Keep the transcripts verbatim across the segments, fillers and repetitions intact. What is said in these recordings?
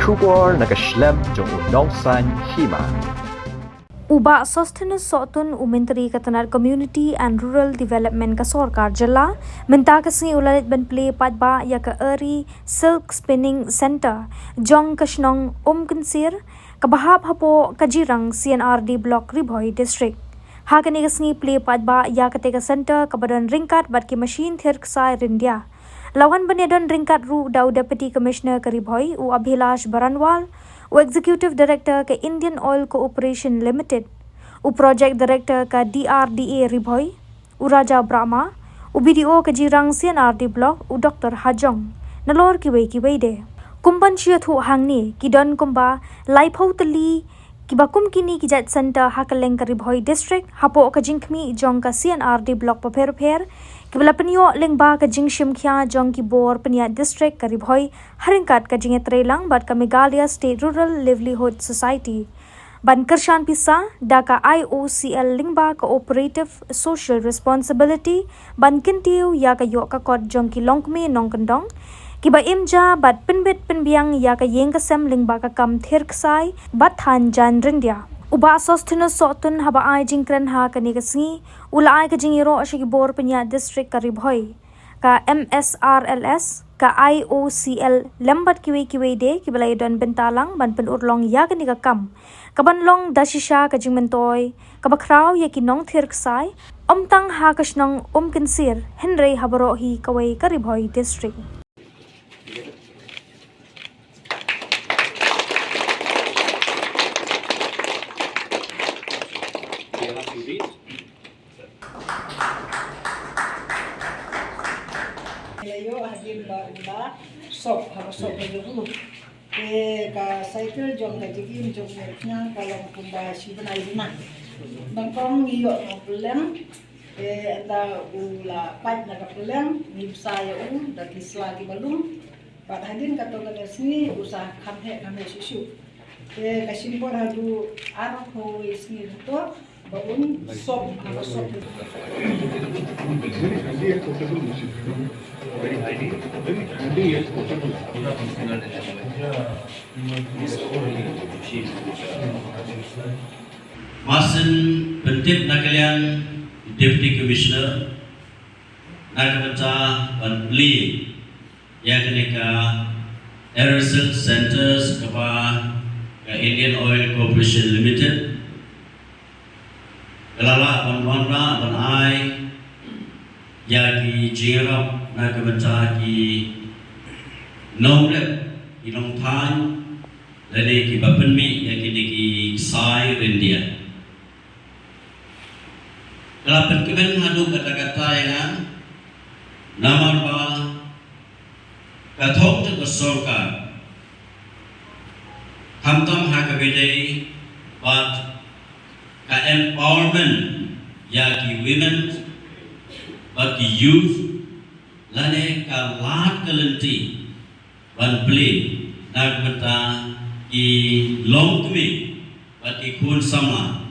Khubor na ka shlem jong u nongsan hima. U Bah Sosthenes Sohtun, u Myntri ka tnat Community and Rural Development ka Sorkar Jylla, mynta ka sngi u la leit ban plie paidbah ïa ka Ari Silk Spinning Centre jong ka shnong Umkynsir, kaba hap hapoh ka Jirang C and R D Block, Ri Bhoi District. Ha kane ka sngi plie paidbah ïa kata ka centre kaba don ryngkat bad ki machine thir ksai ryndia. La wan ban ïadon ryngkat ruh da u Deputy Commissioner ka Ri Bhoi, u Abhilash Baranwal, u Executive Director ka Indian Oil Corporation Limited, u Project Director ka D R D A Ri Bhoi, u Raja Brahma, u B D O ka Jirang C and R D Block, u Doctor Hajong, nalor kiwei kiwei de. Kum ban shu ïathuh hangne, ki don kumba laiphew tylli kiba kum kine ki jait centre ha kylleng ka Ri Bhoi District, hapoh ka jingkhmih jong ka C and R D Block bapher bapher, kiba la pynïoh lyngba ka jingshim khia jong ki bor pynïaid district ka Ri Bhoi, ha ryngkat ka jingïatreilang bad ka Meghalaya State Rural Livelihood Society. Ban kyrshan pisa da ka I O C L lyngba ka Operative Social Responsibility, ban kyntiew ïa ka ïoh ka kot jong ki longkmie nongkyndong kiba im ja bad pynbit pynbiang ïa ka ïing ka sem lyngba ka kam thir ksai bad than jaiñ ryndia. U Bah Sosthenes Sohtun, haba ai jingkren ha kane ka sngi, u la ai ka jingïaroh sha ki bor pynïaid district ka Ri Bhoi, ka M S R L S, ka I O C L lem bad kiwei kiwei de kiba la ïadon bynta lang ban pynurlong ïa kane ka kam, kaban long da shisha ka jingmyntoi kaba khraw ïa ki nongthir ksai, ym tang ha ka shnong Umkynsir, hynrei ha baroh hi kawei ka Ri Bhoi District. Ngi la ïoh hadien ba u la sop, haba sop la jong u. Te ka cycle jong ka jingim jong u Nongkhnang ka long kumba shi bnai bnai. Nyngkong ngi ïoh na pylleng, te ynda u la pait na ka pylleng ngi bsa ïa u da ki sla kiba lum. Bad hadien katto katne sngi u sa kham heh kham heh shuh shuh. Te ka shim bor haduh arphew sngi hato ba un sop, ba sop. Masin pyntip na ka liang Deputy Commissioner na ka bynta ban plie ïa kane ka Air Silk Centres kaba ka Indian Oil Corporation Limited ka la lah ban wanrah ban ai ïa ki jingïarap na ka bynta ki nongrep, ki nongthaiñ lane kiba pynmih ïa kine ki ksai ryndia. Ka la pynkmen haduh katta katta ïa nga namar ba ka thong jong ka sorkar, khamtam ha kaba ïadei bad ka empowerment ïa ki women bad ki youth, lane ka lad ka lynti ban plie na ka bynta ki longkmie bad ki khun samla,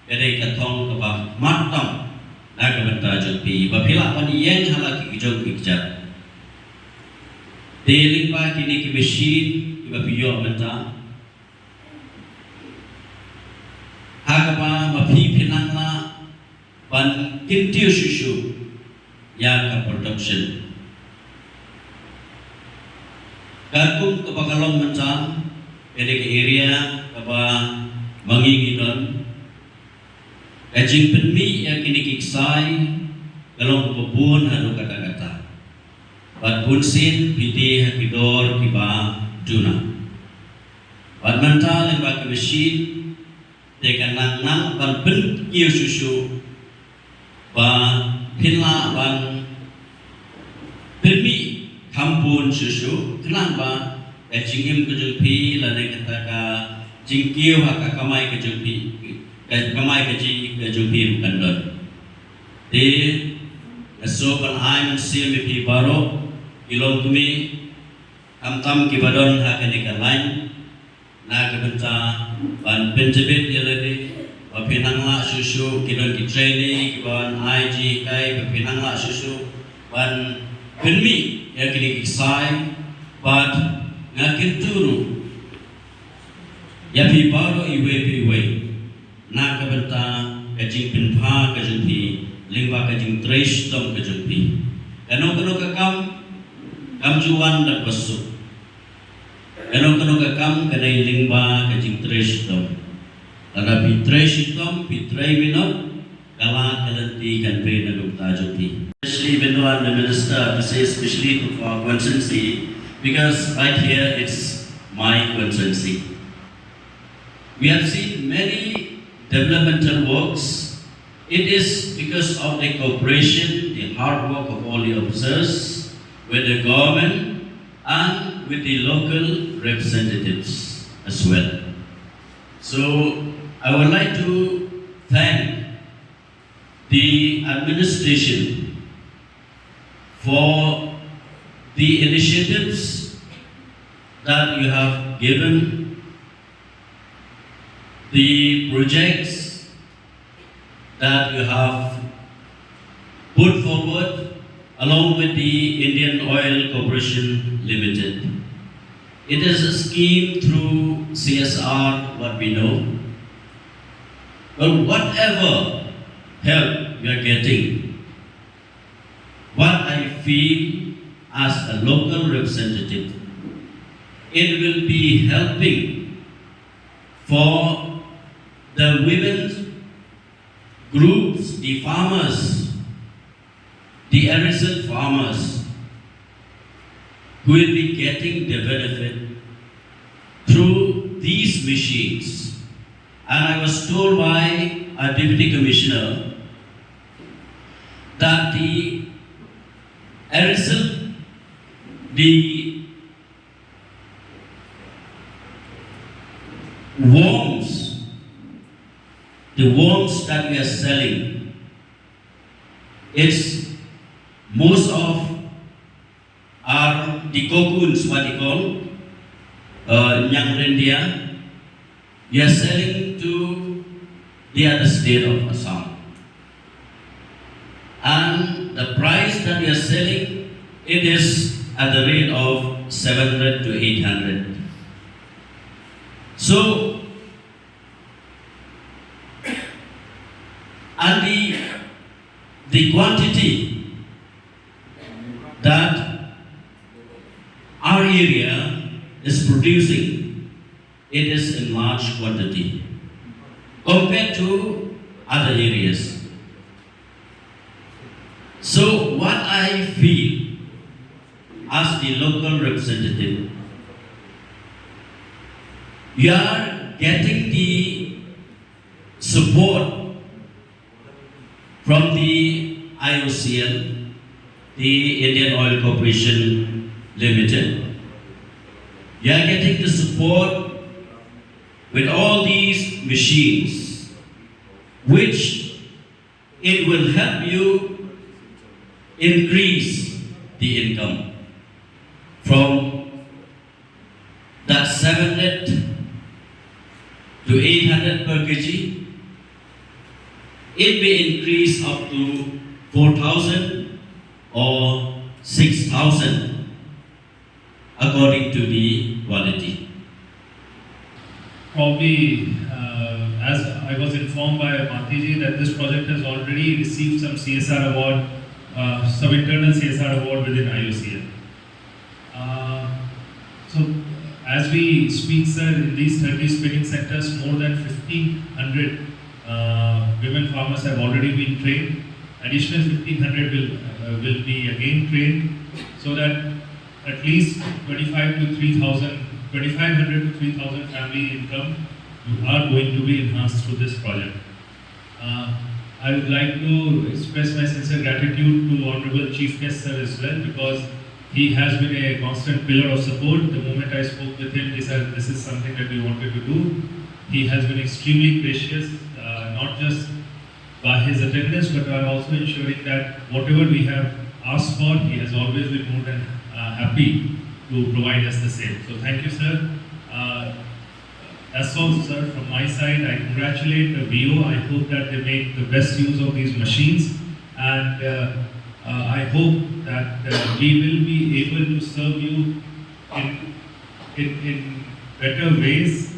ka dei ka thong kaba khmat tam na ka bynta jong phi ba phi lah ban ïeng ha la ki jong ki kjat. Te lyngba kine ki machine kiba phi ïoh mynta, ha kaba ma phi phi nang lah ban kyntiew shuh shuh ïa ka production. Katkum kaba ka long mynta, ka dei ka area kaba ma ngi ngi don, ka jingpynmih ïa kine ki ksai ka long kaba bun haduh katta katta. Bad bunsien phi die ha ki dor kiba duna. Bad mynta lyngba ka machine, te ka nang nang ban pynkiew shuh shuh ba phin lah ban pynmih kham bun shuh shuh, khnang ba ka jingim ka jong phi lane kata ka jingkiew ha ka kamai ka jong phi, ka kamai ka jing ka jong phi ruh kan don. Te nga sngewbha ban ai mynsiem ïa phi baroh ki longkmie, khamtam kiba don ha kane ka line, na ka bynta ban pyntbit ïa lade ba phin nang lah shuh shuh, ki don ki trainee kiban ai jinghikai, ba phin nang lah shuh shuh ban pynmih ïa kine ki ksai. Bad nga kyntu ruh Ïa phi baroh iwei pa iwei, na ka bynta ka jingpynbha ka jong phi, lyngba ka jingtrei shitom ka jong phi, kano kano ka kam, kam ju wan da kaba suk. Kano kano ka kam ka dei lyngba ka jingtrei shitom. Lada phi trei shitom, phi trei minot, ka lad ka lynti kan poi na ka bynta jong phi. Especially, even though I'm the minister, to say especially to, for our constituency, because right here it's my constituency. We have seen many developmental works. It is because of the cooperation, the hard work of all the officers with the government and with the local representatives as well. So I would like to thank the administration for the initiatives that you have given, the projects that you have put forward along with the Indian Oil Corporation Limited. It is a scheme through C S R, what we know. But whatever help we are getting, what I feel as a local representative, it will be helping for the women's groups, the farmers, the artisan farmers who will be getting the benefit through these machines. And I was told by a deputy commissioner that the artisan, the worms, the worms that we are selling, it's most of are the cocoons, what you call, uh, nyang ryndia. We are selling to the other state of Assam. And the price that we are selling, it is at the rate of seven hundred to eight hundred. So, and the, the quantity that our area is producing, it is in large quantity compared to other areas. So what I feel as the local representative, we are getting the support from the I O C L, the Indian Oil Corporation Limited. You are getting the support with all these machines, which it will help you increase the income from that seven hundred to eight hundred per kg. It may increase up to four thousand or six thousand, according to the quality. Probably, uh, as I was informed by Bhante ji, that this project has already received some C S R award, uh, some internal C S R award within I O C L. Uh, so, as we speak, sir, in these thirty spinning centers, more than fifteen hundred, uh, women farmers have already been trained. Additional fifteen hundred will, uh, will be again trained, so that at least twenty-five to three thousand, twenty-five hundred to three thousand family income are going to be enhanced through this project. Uh, I would like to express my sincere gratitude to Honorable Chief Guest, sir, as well, because he has been a constant pillar of support. The moment I spoke with him, he said this is something that we wanted to do. He has been extremely gracious, uh, not just by his attendance, but by also ensuring that whatever we have asked for, he has always been more than, uh, happy to provide us the same. So thank you, sir. Uh, that's all, sir, from my side. I congratulate the V O. I hope that they make the best use of these machines, and, uh, uh, I hope that, uh, we will be able to serve you in, in, in better ways